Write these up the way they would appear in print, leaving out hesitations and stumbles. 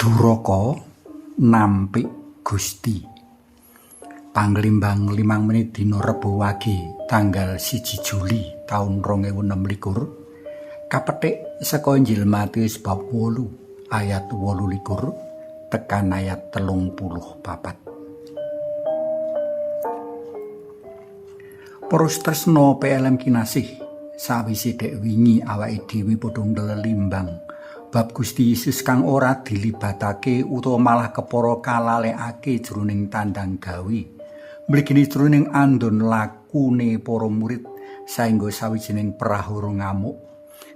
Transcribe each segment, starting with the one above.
Duraka nampik Gusti. Panglimbang 5 menit dina Rebo Wage tanggal 1 Juli taun 2026 kapetik saka Injil Matius bab 8 ayat 28 tekan ayat 34. Para tresna PLM kinasih, sawise dek wingi awake dhewe padha nglelimbang bab Gusti Yesus kang ora dilibatake utawa malah kepara kalalekake jroning tandang gawe. Mligine jroning andon lakune para murid saengga sawijining prahara ngamuk.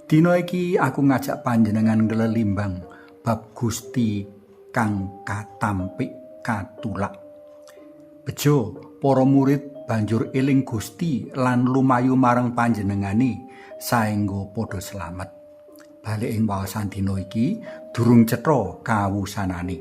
Dina iki aku ngajak panjenengan nglelimbang bab Gusti kang katampik katulak. Bejo para murid banjur eling Gusti lan lumayu marang panjenengane saengga padha slamet. Balik ing wawasan dina iki durung cetha kawusanane.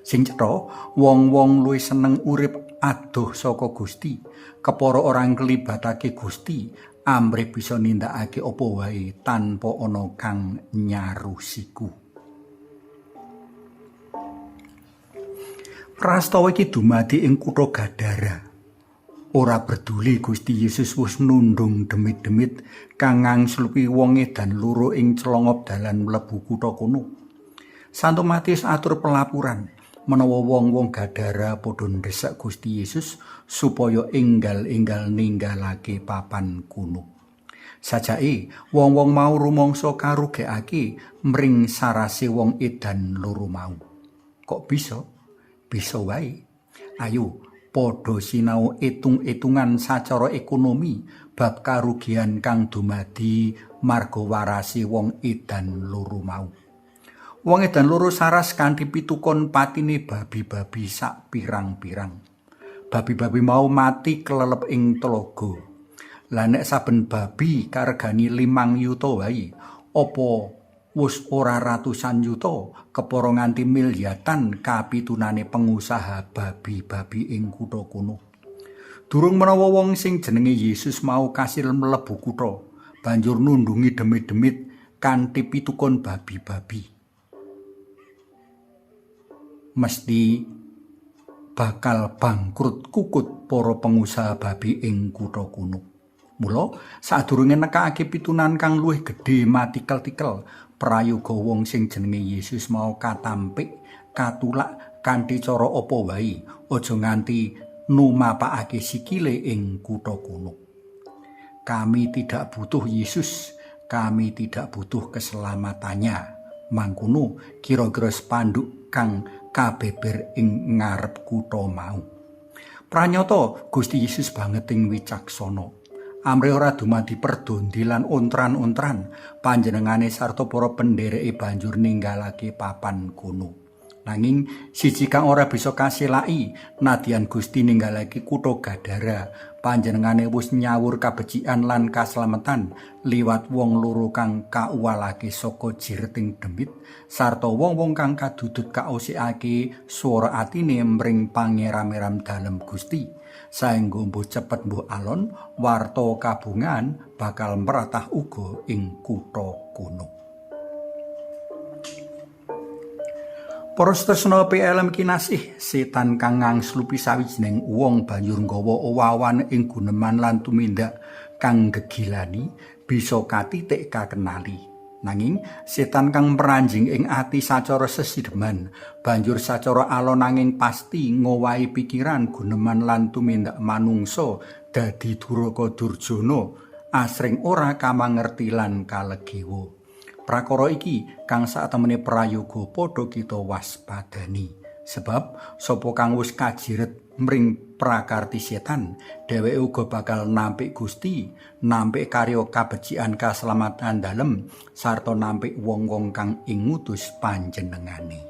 Sing cetha, wong-wong luwih seneng urip adoh saka Gusti, kepara ora nglibatake Gusti, amrih bisa nindakake apa wae tanpa ana kang nyarusiku. Prastawa iki dumadi ing kutha Gadara. Ora peduli Gusti Yesus wis nundung demit-demit kang ngangslupi wong edan loro ing clongop dalan mlebu kutha kono. Santo Matius atur pelapuran menawa wong-wong Gadara padha ndesek Gusti Yesus supaya enggal-enggal ninggalake papan kono. Sajake wong-wong mau rumangsa karugekake mring sarase wong edan loro mau. Kok bisa? Bisa wae. Ayo padha sinau etung-etungan sacara ekonomi bab karugian kang dumadi marga warase wong edan loro mau. Wong edan loro saras kanthi pitukon patine babi-babi sak pirang-pirang. Babi-babi mau mati kelelep ing telaga. Lah nek saben babi karegani 5 yuta wae, apa wis ora ratusan yuta kepara nganti milyatan kapitunane pengusaha babi-babi ing kutha kono. Durung menawa wong sing jenenge Yesus mau kasil mlebu kutha, banjur nundungi demit-demit kanthi pitukon babi-babi. Mesti bakal bangkrut kukut para pengusaha babi ing kutha kono. Mula sadurunge nekake pitunan kang luwih gedhe matikel-tikel, prayoga wong sing jenenge Yesus mau katampik, katulak kanthi cara apa wae, aja nganti numapakake sikile ing kutha kono. Kami tidak butuh Yesus, kami tidak butuh keselamatannya. Mangkono kira-kira spanduk kang kabeber ing ngarep kutha mau. Pranyata Gusti Yesus banget ing wicaksana. Amrih ora dumadi perdondi lan ontran-ontran, panjenengane sarta para pendhereke banjur ninggalake papan kono. Nanging siji kang ora bisa kasilaki, nadyan Gusti ninggalake kutha Gadara, panjenengane wis nyawur kabecikan lan kaslametan liwat wong loro kang kauwalake saka jireting demit sarta wong-wong kang kadudut kaosikake swara atine mring pangeram-eram dalem Gusti. Saengga mbuh cepet mbuh alon, warta kabungan bakal meratah uga ing kutha kono. Para tresna PLM kinasih, setan kang ngangslupi sawijining wong banjur nggawa owawan ing guneman lan tumindak kang gegilani bisa katitik kakenali. Nanging setan kang meranjing ing ati sacara sesideman banjur sacara alon nanging pasti ngowahi pikiran guneman lan tumindak manungsa dadi duraka durjana asring ora kamangerti lan kalegewa. Prakara iki kang satemene prayoga padha kita waspadani. Sebab sapa kang wis kajiret mring prakarti setan, dheweke uga bakal nampik Gusti, nampik karya kabecikan kaslametan dalem, sarta nampik wong-wong kang ingutus panjenengane.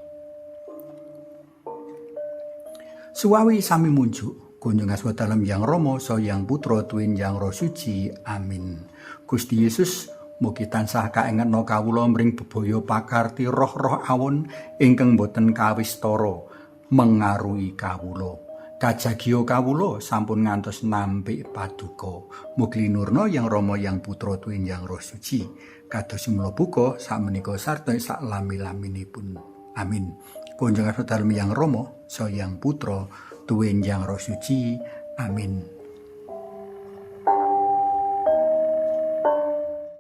Suwawi sami munjuk, kunjung asma dalem Yang Rama, saha Yang Putra, tuwin Yang Roh Suci. Amin. Gusti Yesus, mugi tansah kaengetna kawula mring bebaya pakarti roh-roh awon ingkang boten kawistara mengaruhi kawula. Kajagiya kawula sampun ngantos nampik paduka. Mugi linurna Yang Rama, Yang Putra, tuwin Yang Roh Suci. Kados mula buka sakmenika sarta sak lami-laminipun. Amin. Kunjungan dalem Yang Rama, Sang Yang Putra, tuwin Yang Roh Suci. Amin.